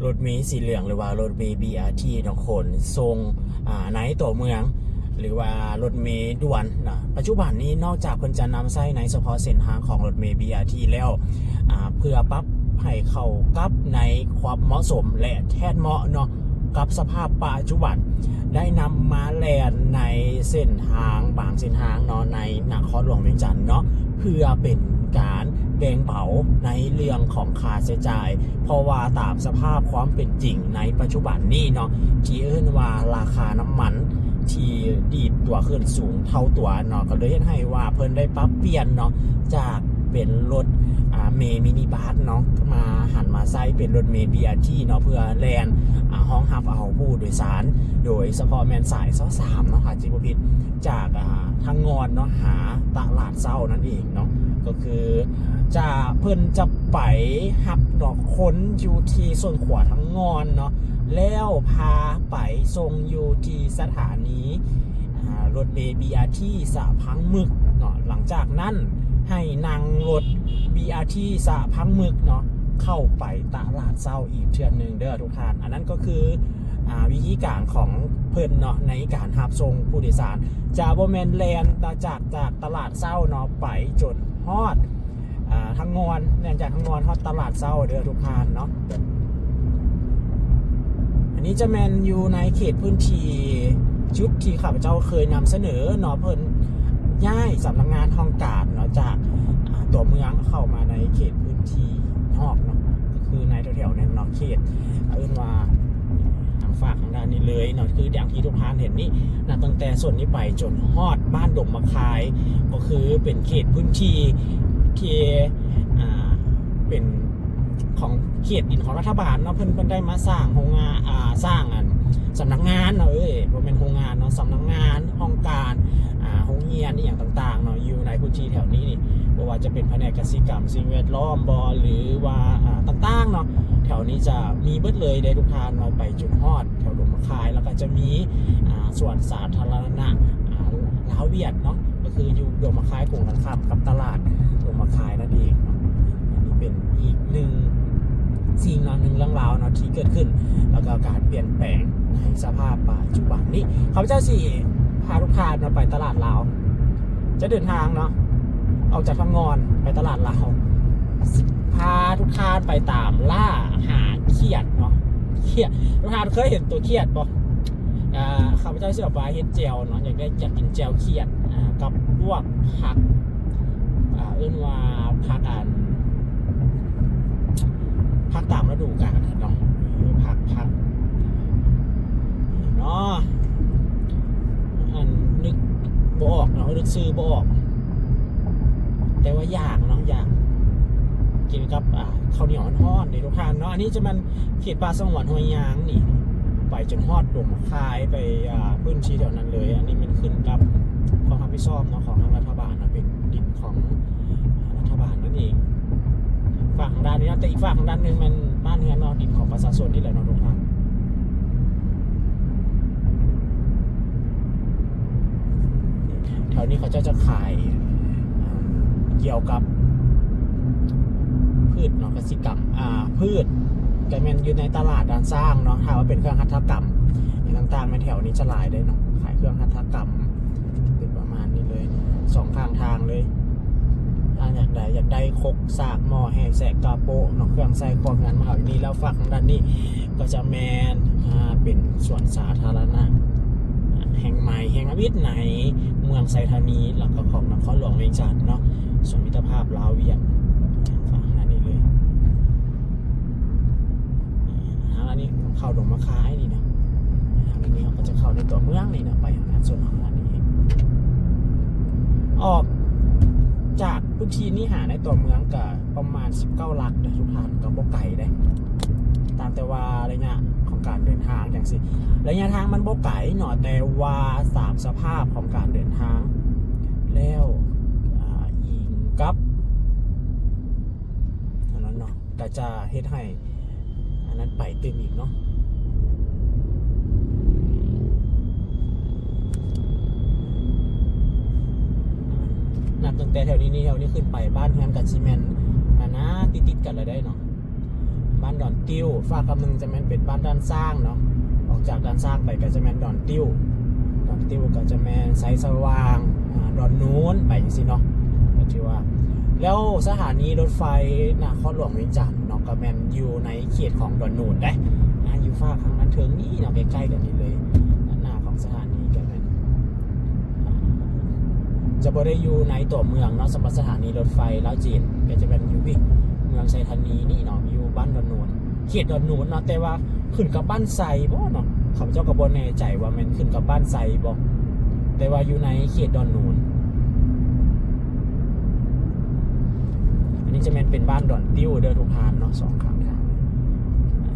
ລົດເມສີເຫຼືອງ ຫຼືວ່າລົດເມ ບີອາທີ ເນາະ ຂົນສົ່ງ ອາ ໃນຕົວເມືອງ ຫຼືວ່າລົດເມດ່ວນເນາະ. ປັດຈຸບັນນີ້ນອກຈາກເພິ່ນຈະນຳໃຊ້ໃນສະເພາະເສັ້ນທາງຂອງລົດເມ ບີອາທີ ແລ້ວ ອາ ເພື່ອປັບໃຫ້ເຂົ້າກັບໃນຄວາມເໝາະສົມ ແລະ ແທດເໝາະເນາະ ກັບສະພາບປັດຈຸບັນ ໄດ້ນຳມາແລ່ນໃນເສັ້ນທາງບາງເສັ້ນທາງເນາະ ໃນນະຄອນຫຼວງວຽງຈັນເນາະ ເພື່ອເປັນການແບ່ງເບົາໃນເລື່ອງຂອງຄ່າໃຊ້ຈ່າຍ ເພາະວ່າຕາມສະພາບຄວາມເປັນຈິງໃນປັດຈຸບັນນີ້ເນາະ ທີ່ເອີ້ນວ່າລາຄານ້ຳມັນທີ່ດີດຕົວຂຶ້ນສູງເທົ່າຕົວເນາະ ກໍເລີຍເຮັດໃຫ້ວ່າເພິ່ນໄດ້ປັບປ່ຽນເນາະ ຈາກເປັນລົດ ອາ ເມມິນິບັສເນາະ ມາ ຫັນມາໃຊ້ເປັນລົດເມ ບີອາທີ ເນາະ ເພື່ອແລ່ນ ອາ ຮອງຮັບເອົາຜູ້ໂດຍສານ ໂດຍສະເພາະແມ່ນສາຍຊາວສາມເນາະ ຖ້າຈຳບໍ່ຜິດ ຈາກ ອາ ທາງງອນເນາະ ຫາຕະຫຼາດເຊົ້ານັ້ນເອງເນາະ ກໍຄືຈະ ເພິ່ນຈະໄປຮັບເນາະ ຄົນຢູ່ທີ່ສົ້ນຂວາທາງງອນເນາະ ແລ້ວພາໄປສົ່ງຢູ່ທີ່ສະຖານີ ອາ ລົດເມ ບີອາທີ ສະພັງມຶກເນາະ. ຫຼັງຈາກນັ້ນໃຫ້ນັ່ງລົດ ບີອາທີ ສະພັງມຶກເນາະ ເຂົ້າໄປຕະຫຼາດເຊົ້າອີກເທື່ອໜຶ່ງເດີທຸກທ່ານ. ອັນນັ້ນກໍຄື ອາ ວິທີການຂອງເພິ່ນເນາະ ໃນການຮັບສົ່ງຜູ້ໂດຍສານ ຈະບໍ່ແມ່ນແລ່ນຈາກ ຈາກຕະຫຼາດເຊົ້າເນາະ ໄປຈົນຮອດ ອາ ທາງງອນ ແລ່ນຈາກທາງງອນຮອດຕະຫຼາດເຊົ້າເດີທຸກທ່ານເນາະ. ອັນນີ້ຈະແມ່ນຢູ່ໃນເຂດພື້ນທີ່ ຈຸດທີ່ຂ້າພະເຈົ້າເຄີຍນຳສະເໜີເນາະ ເພິ່ນຍ້າຍສຳນັກງານຫ້ອງການເນາະ ຈາກ ອາ ຕົວເມືອງເຂົ້າມາໃນເຂດພື້ນທີ່ນອກເນາະ ກໍຄືໃນແຖວໆນັ້ນເນາະ ເຂດ ເອີ້ນວ່າ ທາງຟາກທາງດ້ານນີ້ເລີຍເນາະ ຄືຢ່າງທີ່ທຸກທ່ານເຫັນນີ້ ນັບຕັ້ງແຕ່ໂຊນນີ້ໄປຈົນຮອດບ້ານດົງໝາກຄາຍ ກໍຄືເປັນເຂດພື້ນທີ່ທີ່ ອາ ເປັນຂອງເຂດດິນຂອງລັດຖະບານເນາະ ເພິ່ນ ເພິ່ນໄດ້ມາສ້າງໂຮງງານ ອາ ສ້າງອັນສຳນັກງານເນາະ ເອີຍ ບໍ່ແມ່ນໂຮງງານເນາະ ສຳນັກງານ ຫ້ອງການ ອາ ໂຮງຮຽນອີ່ຫຍັງຕ່າງໆເນາະ ຢູ່ໃນພື້ນທີ່ແຖວນີ້ນີ້ ບໍ່ວ່າຈະເປັນພະແນກກະສິກຳ ສິ່ງແວດລ້ອມບໍ ຫຼືວ່າ ອາ ຕ່າງໆເນາະ ແຖວນີ້ຈະມີເບິດເລີຍເດ້ທຸກທ່ານເນາະ ໄປຈົນຮອດແຖວດົງໝາກຄາຍ ແລ້ວກໍຈະມີ ອາ ສວນສາທາລະນະ ອາ ລາວຫວຽດເນາະ ກໍຄືຢູ່ດົງໝາກຄາຍ ກົງກັນຂ້າມກັບຕະຫຼາດດົງໝາກຄາຍນັ້ນເອງເນາະ. ອັນນີ້ເປັນອີກໜຶ່ງສິ່ງເນາະ ໜຶ່ງເລື່ອງລາວເນາະ ທີ່ເກີດຂຶ້ນ ແລ້ວກໍການປ່ຽນແປງໃນສະພາບປັດຈຸບັນນີ້. ຂ້າພະເຈົ້າຊິພາທຸກທ່ານເນາະ ໄປຕະຫຼາດລາວ ຈະເດີນທາງເນາະ ອອກຈາກທາງງອນໄປຕະຫຼາດລາວ ຊິພາທຸກທ່ານໄປຕາມລ່າຫາຂຽດເນາະ ຂຽດ. ທຸກທ່ານເຄີຍເຫັນຕົວຂຽດບໍ່? ອາ ຂ້າພະເຈົ້າຊິເອົາໄປເຮັດແຈ່ວເນາະ ຢາກໄດ້ ຢາກກິນແຈ່ວຂຽດ ອາ ກັບພວກຜັກ ອາ ເອີ້ນວ່າຜັກອັນ ຜັກຕາມລະດູການເນາະ ເອີ ຜັກ ຜັກເນາະ ອັນ ນຶກບໍ່ອອກເນາະ ນຶກຊື່ບໍ່ອອກ ແຕ່ວ່າຢາກເນາະ ຢາກກິນກັບ ອາ ເຂົ້າໜຽວຮ້ອນໆເດ້ທຸກທ່ານເນາະ. ອັນນີ້ຈະແມ່ນ ເຂດປ່າສະຫງວນຫ້ວຍຍາງນີ້ ໄປຈົນຮອດດົງໝາກຄາຍ ໄປ ອາ ພື້ນທີ່ແຖວນັ້ນເລີຍ. ອັນນີ້ແມ່ນຂຶ້ນກັບຄວາມຮັບຜິດຊອບເນາະ ຂອງທາງລັດຖະບານນະ ເປັນດິນຂອງ ອາ ລັດຖະບານນັ້ນເອງ ຟາກທາງດ້ານນີ້ເນາະ ແຕ່ອີກຟາກທາງດ້ານໜຶ່ງແມ່ນບ້ານເຮືອນເນາະ ດິນຂອງປະຊາຊົນນີ້ແຫຼະເນາະທຸກທ່ານ. ແຖວນີ້ເຂົາເຈົ້າຈະຂາຍ ອ່າ ກ່ຽວກັບພືດເນາະ ກະສິກຳ ອ່າ ພືດ ກະແມ່ນຢູ່ໃນຕະຫຼາດດ່ານຊ້າງເນາະ. ຖ້າວ່າເປັນເຄື່ອງຫັດຖະກຳຫຍັງຕ່າງໆ ແມ່ນແຖວນີ້ຈະຫຼາຍເດ້ເນາະ ຂາຍເຄື່ອງຫັດຖະກຳ ເປັນປະມານນີ້ເລີຍ ສອງຂ້າງທາງເລີຍ. ຖ້າຢາກໄດ້ ຢາກໄດ້ຄົກ ສາກ ໝໍ້ແຫ້ງ ແຊະ ກະໂປະເນາະ ເຄື່ອງໃຊ້ຄົວເຮືອນ ມາເອົາຢູ່ນີ້. ແລ້ວຟາກທາງດ້ານນີ້ ກໍຈະແມ່ນ ອ່າ ເປັນສວນສາທາລະນະແຫ່ງໃໝ່ແຫ່ງທຳອິດໃນເມືອງໄຊທານີ ແລ້ວກໍຂອງນະຄອນຫຼວງວຽງຈັນເນາະ ສວນມິດຕະພາບລາວຫວຽດ ທາງດ້ານນີ້ເລີຍ. ທາງດ້ານນີ້ເຂົ້າດົງມະຄາຍນີ້ນະ ທາງດ້ານນີ້ເຮົາກໍຈະເຂົ້າໃນຕົວເມືອງນີ້ນະ ໄປທາງດ້ານໂຊນທາງດ້ານນີ້ ອອກຈາກພື້ນທີ່ນີ້ຫາໃນຕົວເມືອງກໍ ປະມານສິບເກົ້າຫຼັກເດີທຸກທ່ານ ກໍບໍ່ໄກເດ້ ຕາມແຕ່ວ່າໄລຍະຂອງການເດີນທາງຈັ່ງຊີ້ ໄລຍະທາງມັນບໍ່ໄກເນາະ ແຕ່ວ່າຕາມສະພາບຂອງການເດີນທາງແລ້ວ ອາ ອີງກັບອັນນັ້ນເນາະ ກໍຈະເຮັດໃຫ້ ອັນນັ້ນໄປຕື່ມອີກເນາະ ນັບຕັ້ງແຕ່ແຖວນີ້ ນີ້ ແຖວນີ້ຂຶ້ນໄປ ບ້ານເຮືອນກໍຊິແມ່ນ ອັນນະ ຕິດໆກັນລະໄດ໋ເນາະ. ບ້ານດອນຕິ້ວ, ຟາກກຳໜຶ່ງຈະແມ່ນເປັນບ້ານດ່ານຊ້າງເນາະ, ອອກຈາກດ່ານຊ້າງໄປກໍຈະແມ່ນດອນຕິ້ວ, ດອນຕິ້ວກໍຈະແມ່ນໄຊສະຫວ່າງ, ອາ, ດອນໂນນ ໄປຈັ່ງຊີ້ເນາະ. ກໍຖືວ່າ ແລ້ວສະຖານີລົດໄຟນະຄອນຫຼວງວຽງຈັນເນາະ ກໍແມ່ນຢູ່ໃນເຂດຂອງດອນໂນນເດ້, ອາ, ຢູ່ຟາກທາງດ້ານເທິງນີ້ເນາະ, ໃກ້ໆກັນນີ້ເລີຍ, ດ້ານໜ້າຂອງສະຖານີກໍແມ່ນ ຈະບໍ່ໄດ້ຢູ່ໃນຕົວເມືອງເນາະ. ສຳລັບສະຖານີລົດໄຟລາວຈີນ ກໍຈະແມ່ນຢູ່ທີ່ເມືອງໄຊທານີນີ້ເນາະ, ຢູ່ບ້ານດອນໂນນ, ເຂດດອນໂນນເນາະ, ແຕ່ວ່າຂຶ້ນກັບບ້ານໄຊບໍ່ເນາະ, ຂ້າພະເຈົ້າກໍບໍ່ແນ່ໃຈວ່າແມ່ນຂຶ້ນກັບບ້ານໄຊບໍ່, ແຕ່ວ່າຢູ່ໃນເຂດດອນໂນນ. ອັນນີ້ຈະແມ່ນເປັນບ້ານດອນຕິ້ວເດີທຸກທ່ານເນາະ, ສອງຂ້າງທາງ.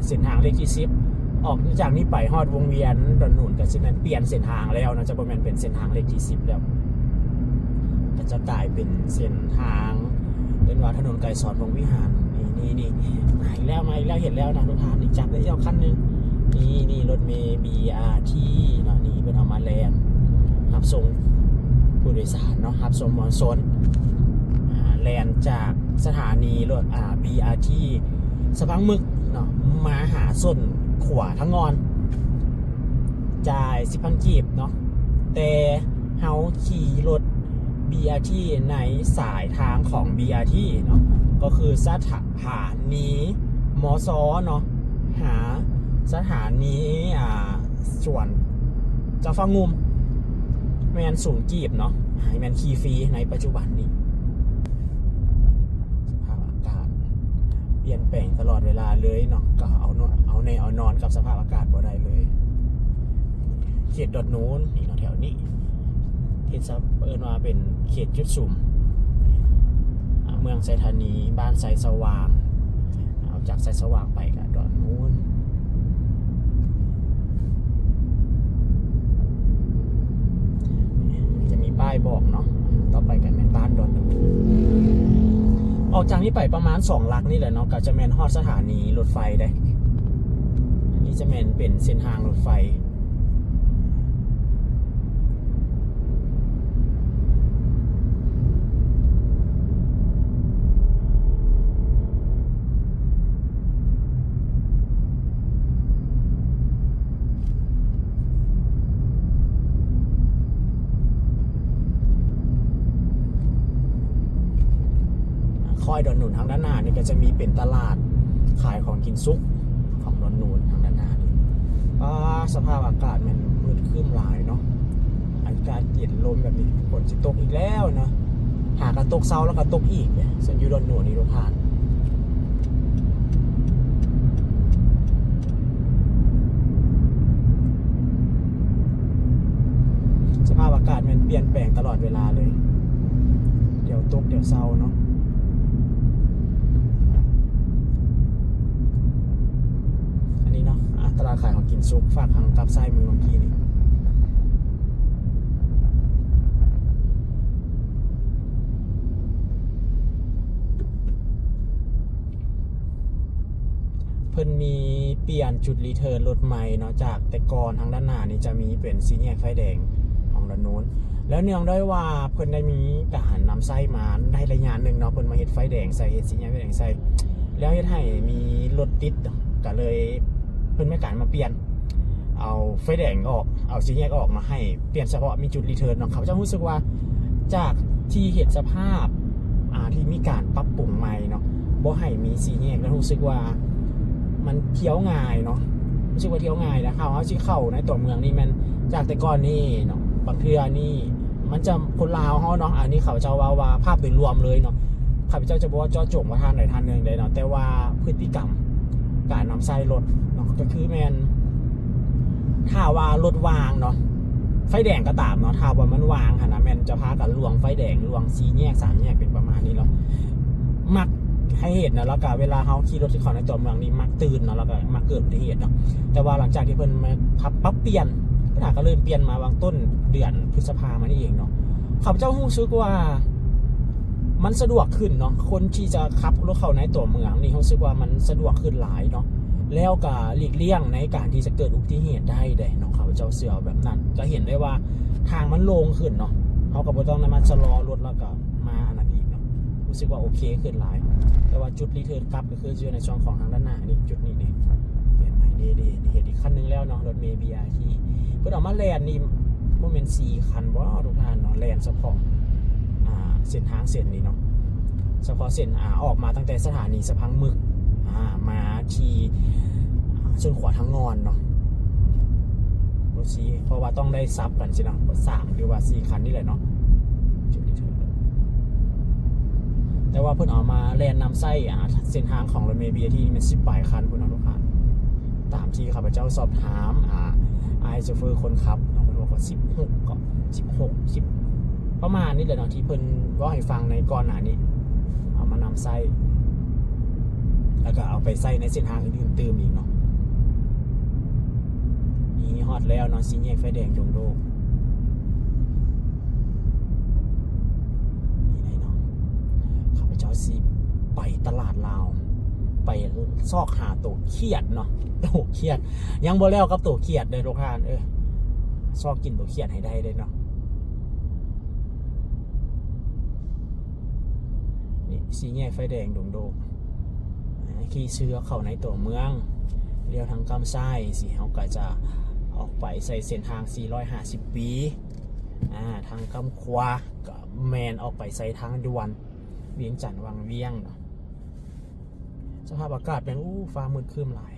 ເສັ້ນທາງເລກທີສິບ ອອກຈາກນີ້ໄປຮອດວົງວຽນດອນໂນນ ກໍຊິແມ່ນປ່ຽນເສັ້ນທາງແລ້ວເນາະ, ຈະບໍ່ແມ່ນເປັນເສັ້ນທາງເລກທີສິບແລ້ວ, ກໍຈະກາຍເປັນເສັ້ນທາງ ເອີ້ນວ່າຖະໜົນໄກສອນພົມວິຫານ. ນີ້ໆໆ ມາອີກແລ້ວ ມາອີກແລ້ວ, ເຫັນແລ້ວນະທຸກທ່ານ, ນີ້ຈັບໄດ້ອີກຄັນໜຶ່ງ. ນີ້ໆ ລົດເມບີອາທີເນາະ, ນີ້ເພິ່ນເອົາມາແລ່ນຮັບສົ່ງຜູ້ໂດຍສານເນາະ, ຮັບສົ່ງມວນຊົນ, ອາ, ແລ່ນຈາກສະຖານີລົດ, ອາ, ບີອາທີ ສະພາງໝຶກເນາະ ມາຫາສົ້ນຂົວທາງອ່ອນ ຈ່າຍສິບພັນກີບເນາະ, ແຕ່ເຮົາຂີ່ລົດບີອາທີໃນສາຍທາງຂອງບີອາທີເນາະ, ກໍຄືສະຖານີມຊເນາະ ຫາສະຖານີ ອາ ສວນເຈົ້າຟ້າງຸ່ມ ແມ່ນສູນກີບເນາະ, ໃຫ້ແມ່ນຂີ່ຟຣີໃນປັດຈຸບັນນີ້. ສະພາບອາກາດປ່ຽນແປງຕະຫຼອດເວລາເລີຍເນາະ, ກໍເອົານ- ເອົາແນ່ເອົານອນກັບສະພາບອາກາດບໍ່ໄດ້ເລີຍ. ເຂດດອນໂນນນີ້ເນາະ, ແຖວນີ້ເຂດ ເອີ້ນວ່າເປັນເຂດຈຸດສຸມ ອາ ເມືອງໄຊທານີ, ບ້ານໄຊສະຫວ່າງ. ອອກຈາກໄຊສະຫວ່າງໄປກໍດອນໂນນ, ຈະມີປ້າຍບອກເນາະ. ຕໍ່ໄປກໍແມ່ນບ້ານດອນໂນນ. ອອກຈາກນີ້ໄປປະມານສອງຫຼັກນີ້ແຫຼະເນາະ, ກໍຈະແມ່ນຮອດສະຖານີລົດໄຟເດ້. ອັນນີ້ຈະແມ່ນເປັນເສັ້ນທາງລົດໄຟ. ຄອຍດອນໂນນທາງດ້ານໜ້ານີ້ກໍຈະມີເປັນຕະຫຼາດຂາຍຂອງກິນສຸກຂອງດອນໂນນທາງດ້ານໜ້ານີ້. ປ້າ ສະພາບອາກາດແມ່ນມືດຄຶ້ມຫຼາຍເນາະ, ອາກາດເຢັນລົມແບບນີ້ ຝົນຊິຕົກອີກແລ້ວເນາະ, ຫາກະຕົກເຊົາແລ້ວກະຕົກອີກເດ້ ເຊິ່ງຢູ່ດອນໂນນນີ້ທຸກທ່ານ. ສະພາບອາກາດແມ່ນປ່ຽນແປງຕະຫຼອດເວລາເລີຍ, ດຽວຕົກດຽວເຊົາເນາະ. ອັນນີ້ເນາະ ອາ ຕະຫຼາດຂາຍຂອງກິນສຸກ ຟາກທາງກັບຊ້າຍມືເມື່ອກີ້ນີ້. ເພິ່ນມີປ່ຽນຈຸດຣີເທີນລົດໃໝ່ເນາະ, ຈາກແຕ່ກ່ອນທາງດ້ານໜ້ານີ້ຈະມີເປັນສີ່ແຍກໄຟແດງຂອງດອນໂນນ, ແລ້ວເນື່ອງດ້ວຍວ່າເພິ່ນໄດ້ມີການນຳໃຊ້ມາໄດ້ໄລຍະໜຶ່ງເນາະ, ເພິ່ນມາເຮັດໄຟແດງໃສ່ ເຮັດສີ່ແຍກໄຟແດງໃສ່ ແລ້ວເຮັດໃຫ້ມີລົດຕິດ, ກະເລີຍເພິ່ນມີການມາປ່ຽນ ເອົາໄຟແດງອອກ ເອົາສີ່ແຍກອອກເນາະ, ໃຫ້ປ່ຽນສະເພາະມີຈຸດຣີເທີນເນາະ. ຂ້າພະເຈົ້າຮູ້ສຶກວ່າ ຈາກທີ່ເຫັນສະພາບ ອ່າ ທີ່ມີການປັບປຸງໃໝ່ເນາະ, ບໍ່ໃຫ້ມີສີ່ແຍກ ແລ້ວຮູ້ສຶກວ່າມັນທ່ຽວງ່າຍເນາະ, ຮູ້ສຶກວ່າທ່ຽວງ່າຍ. ແລ້ວຖ້າເຮົາຊິເຂົ້າໃນຕົວເມືອງນີ້ແມ່ນ ຈາກແຕ່ກ່ອນນີ້ເນາະ ບາງເທື່ອນີ້ ມັນຈະ ຄົນລາວເຮົາເນາະ, ອັນນີ້ເຂົາເຈົ້າເວົ້າວ່າພາບໂດຍລວມເລີຍເນາະ, ຂ້າພະເຈົ້າຈະບໍ່ເຈາະຈົງວ່າທ່ານໃດທ່ານໜຶ່ງໃດເນາະ, ແຕ່ວ່າພຶດຕິກຳການນຳໃຊ້ລົດເນາະ ກໍຄືແມ່ນ ຖ້າວ່າລົດວ່າງເນາະ ໄຟແດງກໍຕາມເນາະ, ຖ້າວ່າມັນວ່າງຫັ້ນນະ ແມ່ນຈະພາກັນລວງໄຟແດງ ລວງສີ່ແຍກ ສາມແຍກ ເປັນປະມານນີ້ເນາະ. ມັກໃຫ້ເຫັນນະ, ແລ້ວກະເວລາເຮົາຂີ່ລົດທີ່ເຂົ້າໃນຕົວເມືອງນີ້ມັກຕື່ນເນາະ, ແລ້ວກະມັກເກີດອຸບັດຕິເຫດເນາະ. ແຕ່ວ່າຫຼັງຈາກທີ່ເພິ່ນມາປັບປ່ຽນ ເພິ່ນຫາກໍເລີ່ມປ່ຽນມາຫວ່າງຕົ້ນເດືອນພຶດສະພາມານີ້ເອງເນາະ, ຂ້າພະເຈົ້າຮູ້ສຶກວ່າມັນສະດວກຂຶ້ນເນາະ, ຄົນທີ່ຈະຂັບລົດເຂົ້າໃນຕົວເມືອງນີ້ ຮູ້ສຶກວ່າມັນສະດວກຂຶ້ນຫຼາຍເນາະ, ແລ້ວກະຫຼີກລ່ຽງໃນການທີ່ຈະເກີດອຸບັດຕິເຫດໄດ້ເດ້ເນາະ, ຂ້າພະເຈົ້າເຊື່ອແບບນັ້ນ. ກະເຫັນໄດ້ວ່າທາງມັນໂລ່ງຂຶ້ນເນາະ, ເຮົາກໍບໍ່ຕ້ອງໄດ້ມາຊະລໍລົດ ແລ້ວກະມາອັນນັ້ນອີກເນາະ. ຮູ້ສຶກວ່າໂອເຄຂຶ້ນຫຼາຍ. ແຕ່ວ່າຈຸດຣີເທີນກັບກໍຄືຢູ່ໃນຊ່ວງຂອງທາງດ້ານໜ້ານີ້ ຈຸດນີ້ນີ້ ປ່ຽນໃໝ່ເດ້ ເດ້ ເຫັນອີກຄັນໜຶ່ງແລ້ວເນາະ ລົດເມ ບີອາທີ ເພິ່ນເອົາມາແລ່ນນີ້ບໍ່ແມ່ນສີ່ຄັນບໍ່ເນາະທຸກທ່ານເນາະ ແລ່ນສະເພາະ ອ່າ ເສັ້ນທາງເສັ້ນນີ້ເນາະ ສະເພາະເສັ້ນ ອ່າ ອອກມາຕັ້ງແຕ່ສະຖານີສະພັງໝຶກ ອ່າ ມາທີ່ ອ່າ ສວນຂົວທາງງອນເນາະ ບໍ່ສີ່ ເພາະວ່າຕ້ອງໄດ້ສັບກັນຊີ້ນະ ສາມ ຫຼືວ່າສີ່ຄັນນີ້ແຫຼະເນາະ. ແຕ່ວ່າເພິ່ນເອົາມາແລ່ນນຳໃຊ້ ອ່າ ເສັ້ນທາງຂອງລົດເມ ບີອາທີ ນີ້ແມ່ນສິບປາຍຄັນພຸ້ນເນາະທຸກທ່ານ ຕາມທີ່ຂ້າພະເຈົ້າສອບຖາມ ອ່າ ອ້າຍໂຊເຟີຄົນຂັບເນາະ ເພິ່ນບອກວ່າສິບຫົກ ກໍສິບຫົກ ສິບ ປະມານນີ້ແຫຼະເນາະ ທີ່ເພິ່ນເວົ້າໃຫ້ຟັງໃນກ່ອນໜ້ານີ້ ເອົາມານຳໃຊ້ ແລ້ວກໍເອົາໄປໃຊ້ໃນເສັ້ນທາງອື່ນໆຕື່ມອີກເນາະ. ນີ້ຮອດແລ້ວເນາະ ສີ່ແຍກໄຟແດງດົງໂດກ ນີ້ໄດ໋ເນາະ. ຂ້າພະເຈົ້າຊິໄປຕະຫຼາດລາວ ໄປຊອກຫາໂຕຂຽດເນາະ ໂຕຂຽດ ຍັງບໍ່ແລ້ວກັບໂຕຂຽດເດີທຸກທ່ານເອີຍ ຊອກກິນໂຕຂຽດໃຫ້ໄດ້ເດີເນາະ. ນີ້ ສີ່ແຍກໄຟແດງດົງໂດກ ຂີ່ເຊືອກເຂົ້າໃນຕົວເມືອງ ລ້ຽວທາງກ້ຳຊ້າຍຊີ້ ເຮົາກໍຈະອອກໄປໃສ່ເສັ້ນທາງສີ່ຮ້ອຍຫ້າສິບບີ ອ່າ ທາງກ້ຳຂວາກໍແມ່ນອອກໄປໃສ່ທາງດ່ວນວຽງຈັນວັງວຽງເນາະ. ສະພາບອາກາດແມ່ນ ອູ້ ຟ້າມືດຄຶ້ມຫຼາຍ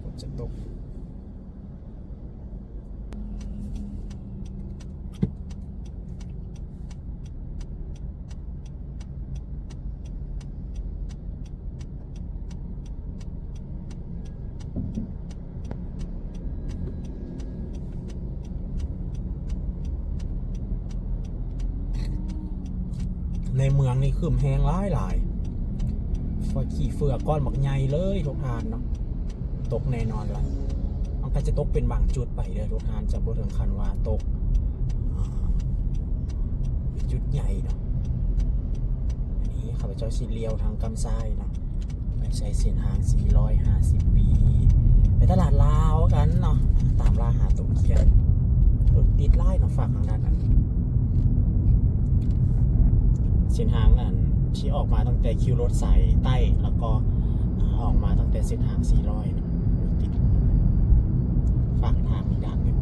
ຝົນຈະຕົກ. ໃນເມືອງນີ້ຄຶ້ມແຮງຫຼາຍໆ ເຝືອກ ຂີ້ເຝືອກກ້ອນບັກໃຫຍ່ເລີຍທຸກທ່ານເນາະ. ຕົກແນ່ນອນລະ ມັນກໍຈະຕົກເປັນບາງຈຸດໄປເດີທຸກທ່ານ ຈະບໍ່ເຖິງຂັ້ນວ່າຕົກ ອ່າ ເປັນຈຸດໃຫຍ່ເນາະ. ອັນນີ້ຂ້າພະເຈົ້າຊິລ້ຽວທາງກ້ຳຊ້າຍເນາະ ໄປໃສ່ເສັ້ນທາງສີ່ຮ້ອຍຫ້າສິບບີ ໄປຕະຫຼາດລາວກັນເນາະ ຕາມລ່າຫາໂຕຂຽດ. ລົດຕິດຫຼາຍເນາະ ຟາກທາງດ້ານນັ້ນ ເສັ້ນທາງນັ້ນທີ່ອອກມາຕັ້ງແຕ່ຄິວລົດສາຍໃຕ້ ແລ້ວກໍ ອ່າ ອອກມາຕັ້ງແຕ່ເສັ້ນທາງສີ່ຮ້ອຍເນາະ ລົດຕິດ ຟາກທາງອີກດ້ານໜຶ່ງ.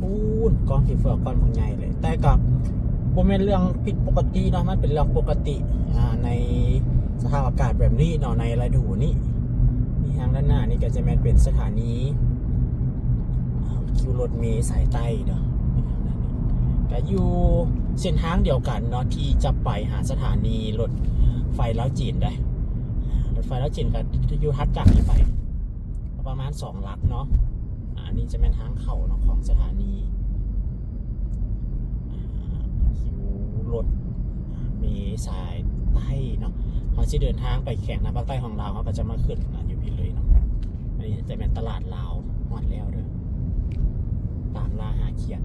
ປູ້ນ ກ້ອນຂີ້ເຝືອກກ້ອນບັກໃຫຍ່ເລີຍ ແຕ່ກໍບໍ່ແມ່ນເລື່ອງຜິດປົກກະຕິເນາະ ມັນເປັນເລື່ອງປົກກະຕິ ອ່າ ໃນສະພາບອາກາດແບບນີ້ເນາະ ໃນລະດູນີ້. ນີ້ທາງດ້ານໜ້ານີ້ກໍຈະແມ່ນເປັນສະຖານີ ອ່າ ຄິວລົດເມສາຍໃຕ້ເນາະ ກໍຢູ່ເສັ້ນທາງດຽວກັນເນາະ ທີ່ຈະໄປຫາສະຖານີລົດໄຟລາວຈີນໄດ໋. ລົດໄຟລາວຈີນກໍຢູ່ຖັດຈາກນີ້ໄປປະມານສອງຫຼັກເນາະ. ອັນນີ້ຈະແມ່ນທາງເຂົ້າເນາະ ຂອງສະຖານີ ອ່າ ຄິວລົດເມສາຍໃຕ້ເນາະ. ເຮົາຊິເດີນທາງໄປແຂວງທາງພາກໃຕ້ຂອງລາວ ເຮົາກໍຈະມາຂຶ້ນຢູ່ພີ້ເລີຍເນາະ. ອັນນີ້ຈະແມ່ນຕະຫຼາດລາວ ຮອດແລ້ວເດີ ຕາມລ່າຫາຂຽດ.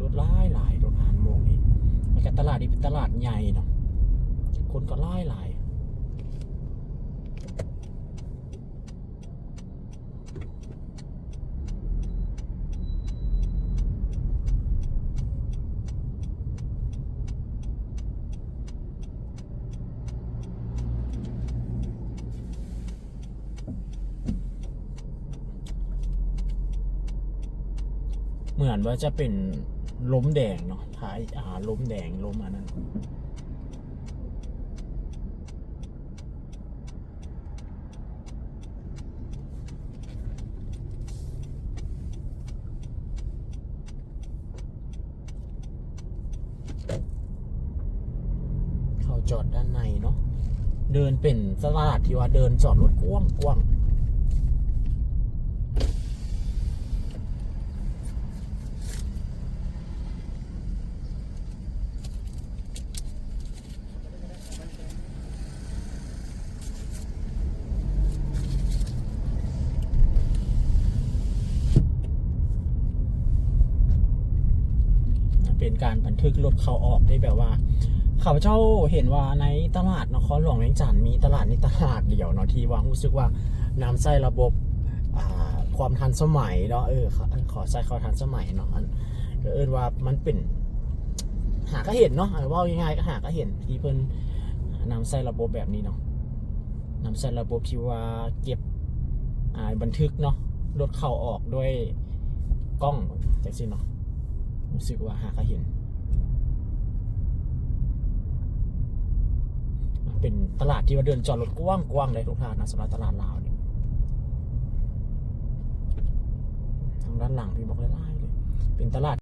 ລົດຫຼາຍໆ ລົດຜ່ານໂມງນີ້ ແລ້ວກໍຕະຫຼາດນີ້ເປັນຕະຫຼາດໃຫຍ່ເນາະ ຄົນກໍຫຼາຍໆ. เหมือนว่าจะเป็นลมแดงเนาะ ท้าย อ่า ลมแดง ลมอันนั้น ເຂົ້າຈອດດ້ານໃນເນາະ ເດີ່ນເປັນຕະຫຼາດທີ່ວ່າເດີ່ນຈອດລົດກວ້າງໆ. ເປັນການບັນທຶກລົດເຂົ້າອອກ ທີ່ແບບວ່າ ຂ້າພະເຈົ້າເຫັນວ່າໃນຕະຫຼາດນະຄອນຫຼວງວຽງຈັນ ມີຕະຫຼາດນີ້ຕະຫຼາດດຽວເນາະ ທີ່ວ່າຮູ້ສຶກວ່ານຳໃຊ້ລະບົບ ອ່າ ຄວາມທັນສະໄໝເນາະ ເອີ ເຂົາ ເຂົາໃຊ້ຄຳວ່າທັນສະໄໝເນາະ ອັນ ກໍເອີ້ນວ່າມັນເປັນ ຫາກໍເຫັນເນາະ ເວົ້າງ່າຍໆ ກໍຫາກໍເຫັນ ທີ່ເພິ່ນນຳໃຊ້ລະບົບແບບນີ້ເນາະ ນຳໃຊ້ລະບົບທີ່ວ່າເກັບ ອ່າ ບັນທຶກເນາະ ລົດເຂົ້າອອກດ້ວຍກ້ອງ ຈັ່ງຊີ້ເນາະ ຮູ້ສຶກວ່າຫາກໍເຫັນ ເປັນຕະຫຼາດທີ່ວ່າເດີ່ນຈອດລົດກວ້າງໆ ເດ້ທຸກທ່ານນະ ສຳລັບຕະຫຼາດລາວນີ້ ທາງດ້ານຫຼັງນີ້ບອກຫຼາຍໆ ເລີຍ ເປັນຕະຫຼາດ